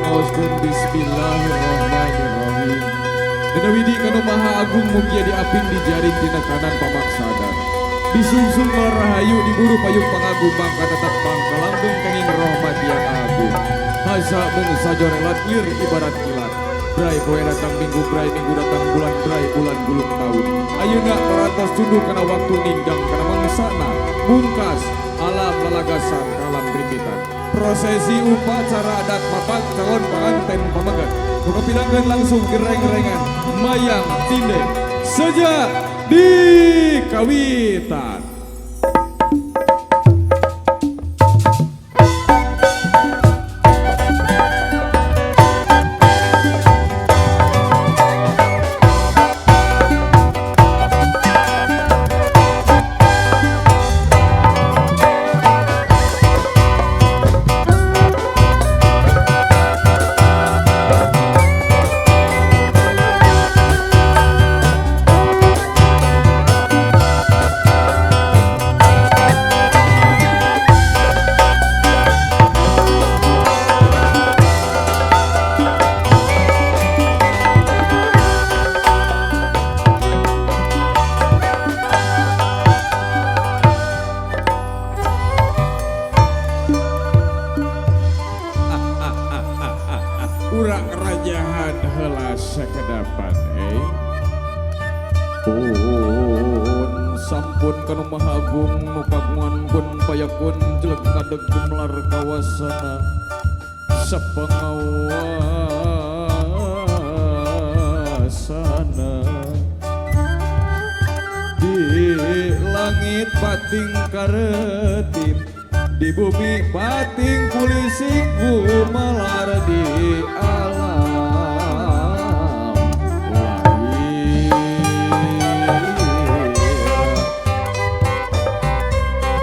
ngaoskeun bismillahirrahmanirrahim. Dina widi kanu maha agung mugia diaping dijaring tina kanan pamaksadan. Disungsung rahayu diburu payung pangagung mangka tetap mangka langgeng kenging rahmat yang agung. Haza mung sajorelat lir ibarat kilat. Brai poe datang minggu, brai minggu datang bulan, brai bulan gulung tahun. Ayeuna parantos tunduh kana waktu ninggang kana mangsana mungkas alam lalagasan kalam rimpitan. Prosesi upacara adat mapak calon panganten pamegat. Nu kapilangkeun langsung gereng-gerengan mayang cinden sejak di kawitan. Urang rajahan heula sakedapan pun sampun kanu maha agung nu kagungan kun payakun jelek ngadeg gumelar kawasana sapangawasana di langit pating karetip di bumi pating kulisik gumelar di alam lahir.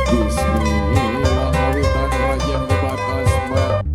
Bismillah kawitan rajah nyebat asma.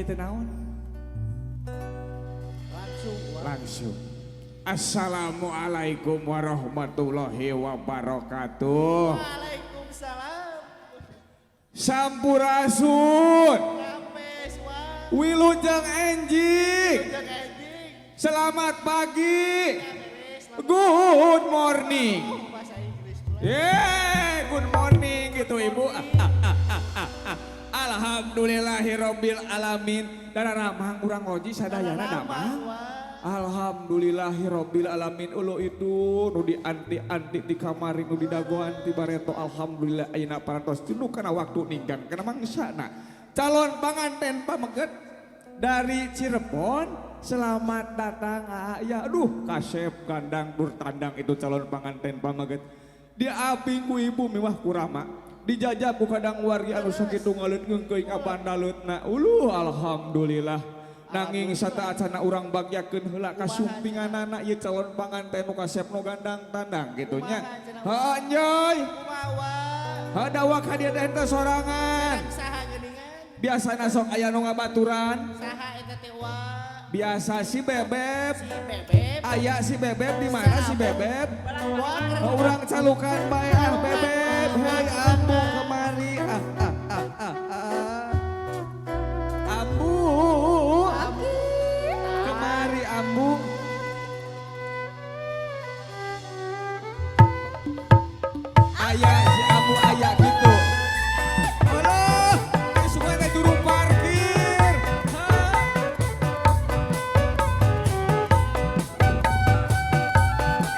teh naon? Langsung. Langsung. Assalamualaikum warahmatullahi wabarakatuh. Waalaikumsalam. Sampurasun. Rampes wa. Wilujeng enjing. Wilujeng enjing. Selamat pagi. Beres, selamat. Good morning. Oh, bahasa Inggris pula. Yeah, good morning gitu ibu. Alhamdulillahirabbil alamin. Dara ramang urang loji sadayana damang. Alhamdulillahirabbil alamin. Ulu itu nu dianti-anti di kamari nu didagoan ti bareto alhamdulillah ayeuna parantos tinu kana waktu ninggang kana mangsana. Calon panganten pameget dari Cirebon, selamat datang. Ya aduh kasep gandang dur tandang itu calon panganten pameget. Diaping ku ibu miwah kurama. Dijajah ku kadang wargi anu sakitu ngaleut ngeungkeuing apandaleutna. Uluh alhamdulillah. Nanging sataacana urang bagyakeun heula kasumpinganana ieu calon panganten nu kasep nu gandang tandang kitu nya. Heuh enjoy. Kumaha? Heuh dawa ka dieu teh sorangan. Saha geuningan? Biasana sok aya nu ngabaturan. Saha eta teh wa? Biasa si Bebeb. Si Bebeb. Aya si Bebeb di mana si Bebeb? Wah, Urang calukan bae ah Bebeb. Hei ambu kemari ah ah ah ah ah. Ambu. Kemari ambu. Aya si ambu aya gitu. Alah, sungai teh juru parkir. Hah?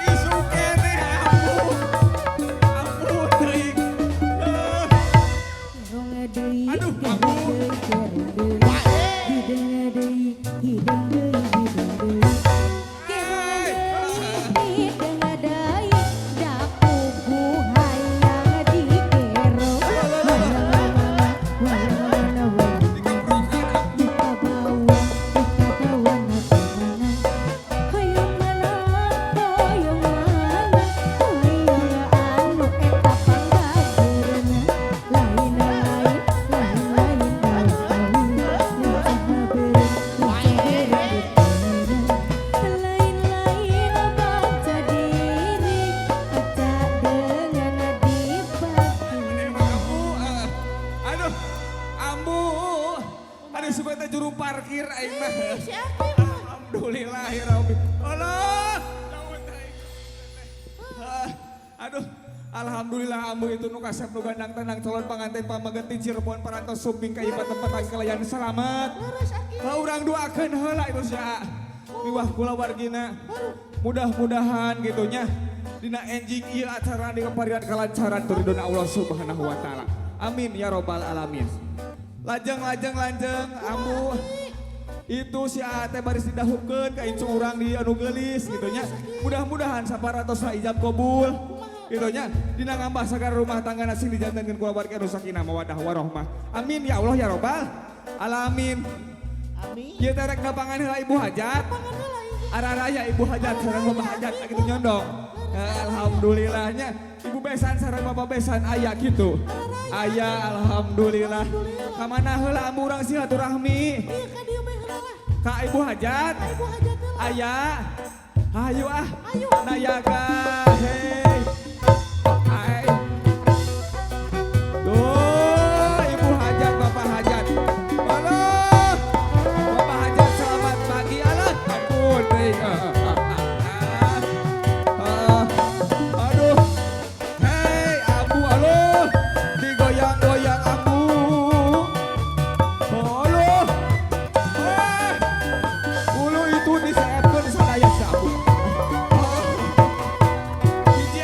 Isu keneh ambu. Ambu teuing. Aduh, ambu. Hey. Dikeprokan ambu. Ambu, aduh, ambu, aduh suka teh juru parkir aing mah. Si Aki mah. Alhamdulillahirabbil. Allah, daun aing. Aduh, alhamdulillah ambu itu nu kasep nu gandang tenang calon panganten pameget ti Cirebon parantos sumping ka ieu tempat kalayan selamat. Leres Aki. Ka urang doakeun heula itu sia. Miwah kulawargina. Mudah-mudahan gitu nya dina enjing ieu acara dikaparian kalancaran turidona Allah Subhanahu wa taala. Amin ya robbal alamin. Lajeng lajeng lanjeng ambu itu si A teh baris didahupkeun ka incu urang di anu geulis gitu nya. Mudah-mudahan saparatosna ijab kabul gitu nya. Dina ngambah sagara rumah tangga sing dijantenkeun kulawargi anu sakinah mawaddah warahmah. Amin ya Allah ya robbal alamin. Amin. Ieu teh rek napangan heula ibu hajat. Pangan heula ieu. Araraya ibu hajat sareng bapak hajat gitu nyondong. Alhamdulillahnya ibu besan sareng bapak besan aya gitu. Aya alhamdulillah. Kamana heula ambu urang silaturahmi? Ieu ka dieu bae heula lah. Ka ibu hajat. Ka ibu hajat heula. Aya. Hayu ah. Hayu. Nayaga hei. Hai. Tuh ibu hajat bapak hajat. Alah. Bapak hajat selamat pagi. Alah ampun teuing. Aduh. Hei ambu aluh. Digoyang-goyang ambu. Aluh. Ulu itu diseepkeun sadaya si ambu. Hiji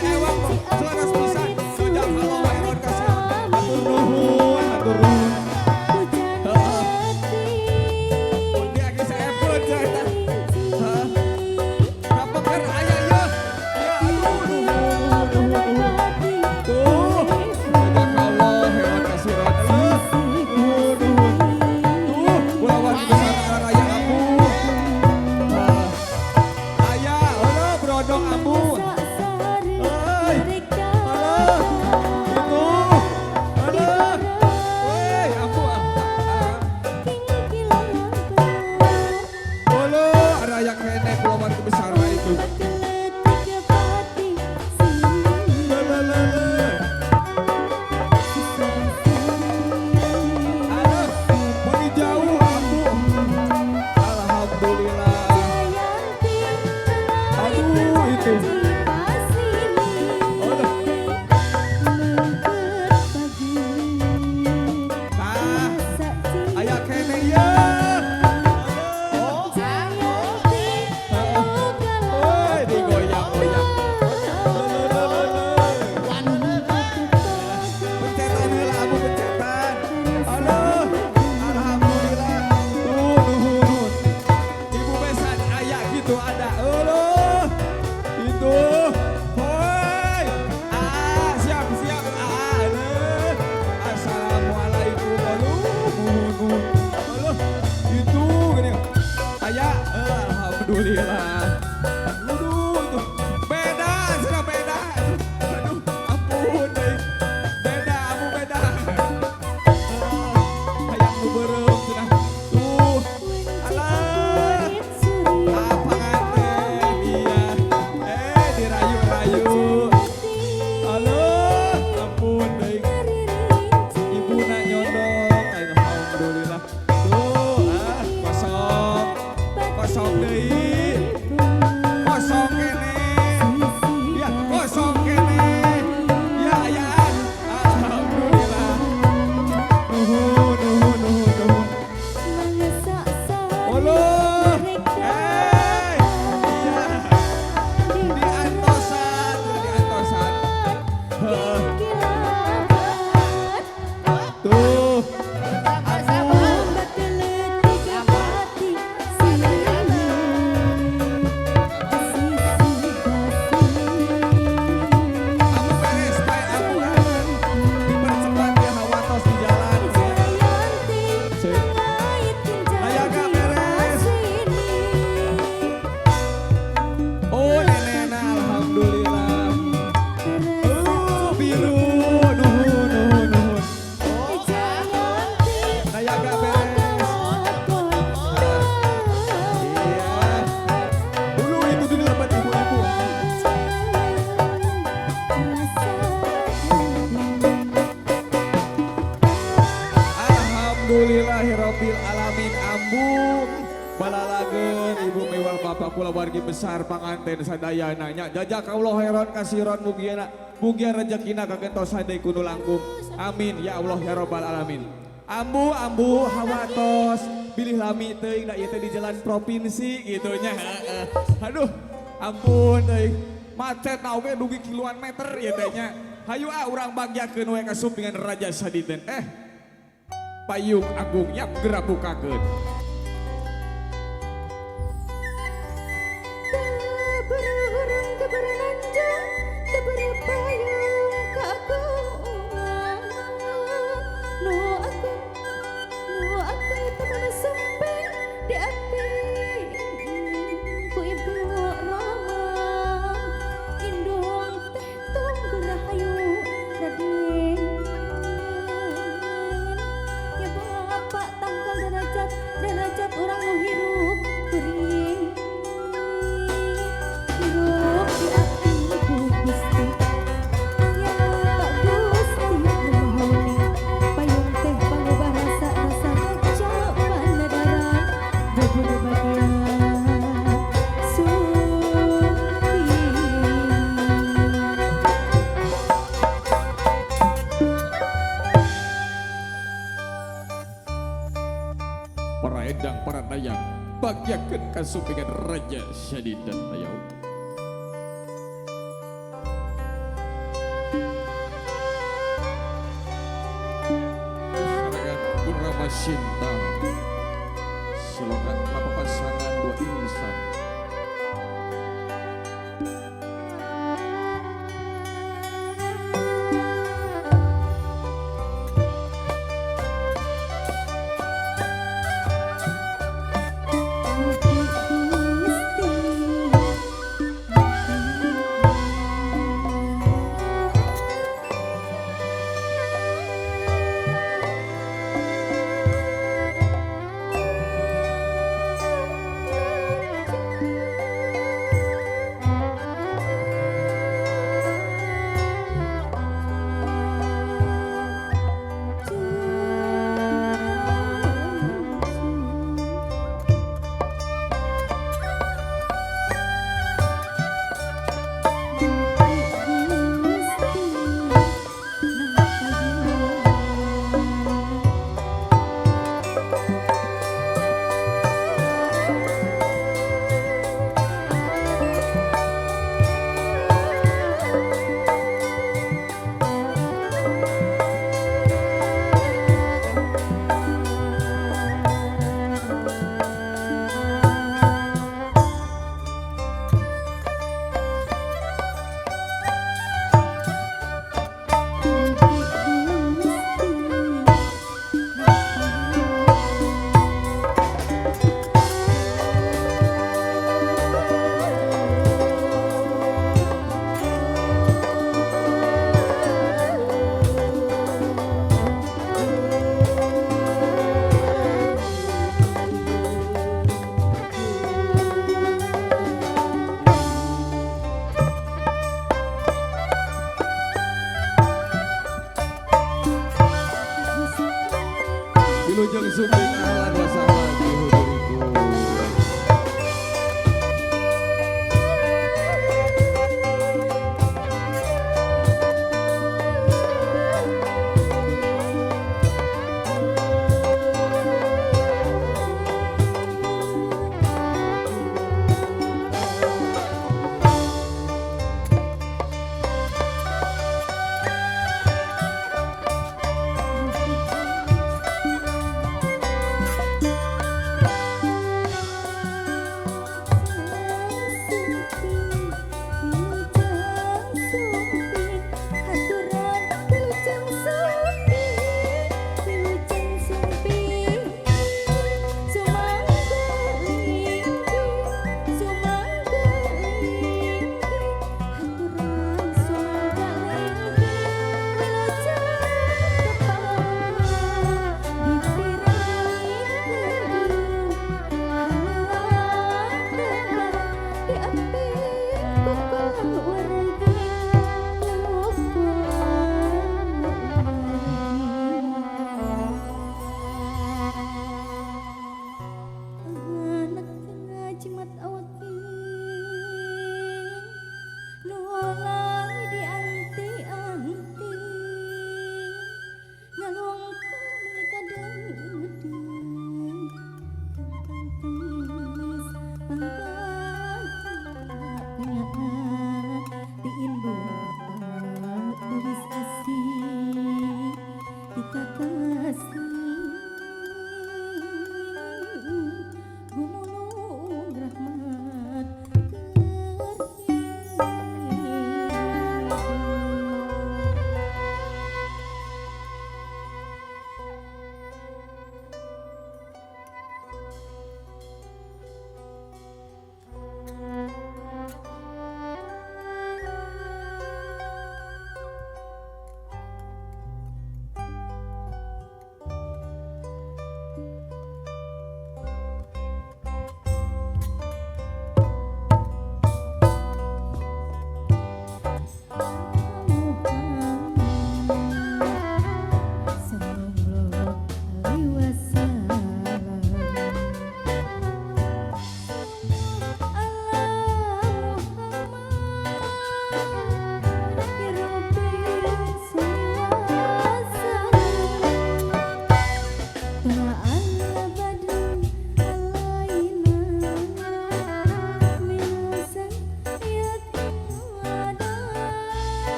Aya, alhamdulillah. Aduh, itu beda, sudah beda. Aduh, ampun deui. Beda, amu beda. Hayang nu beureum cenah. Tuh, alah. Apa nganten iya. Dirayu-rayu. Aduh, ampun deui. Ibuna nyondong, alhamdulillah. Tuh, ah, kosong. Kosong deui. Kosong keneh. Ya, kosong keneh. Ya, ayaan. Alhamdulillah. Nuhun, nuhun, nuhun, nuhun. Uluh. Iya. Diantosan, diantosan. Heuh. Tuh. Amu beres bae amu ah. Dipercepat ya hawatos di jalan. Sip. Nayaga beres. Oh, nenekna alhamdulillah. Oh, biru. Nuhun, nuhun, nuhun. Nayaga beres. Iya. Dulu itu dulu dapat ibu-ibu. Alhamdulillahirabbil alamin ambu balalageun ibu mewal bapak kula wargi besar panganten sadayana nya jazakallahu khairan kasiron mugia mugia rezekina kagentosan deui kudu langkung amin ya Allah ya rabbal alamin. Ambu ambu hawatos bilih lami teuing da ieu teh di jalan provinsi gitu nya heeh. Aduh ampun teuing macet na oge dugi kiluan meter ieu teh nya. Hayu ah urang bagyakeun we kasumpingan Raja Saditen. Payung agung yap gerak bukakeun. Derajat orang nu hirup kuring hirup di ati ku Gusti ya Gusti nuhun payung teh pangubah rasa rasa kacapan nadaran bubudu bagian sumping. Para endang para dayang bagyakeun kasumpingan Raja Saditen Layau. Sarangan Purnama Sinta Silokan papasangan dua insan. Gusti.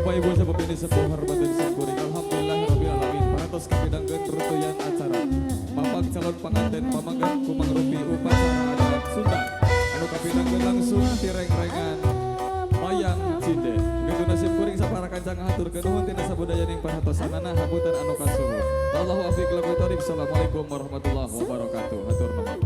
Bapak Ibu sapapini sepuh hormatin simkuring. Alhamdulillahirabbil alamin. Parantos kapidangkeun rutuyan acara. Bapak calon panganten pamanggan kumangrupi upacara adat Sunda. Anu kapidangkeun langsung tireng-rengan mayang cinde. Begitu nasib kuring sapara kanca ngahaturkeun nuhun tina sabudayaning perhatosanana hapunten anu kasuhun. Wallahu afiq ila aqwamit. Assalamualaikum warahmatullahi wabarakatuh. Hatur nuhun. Muhan.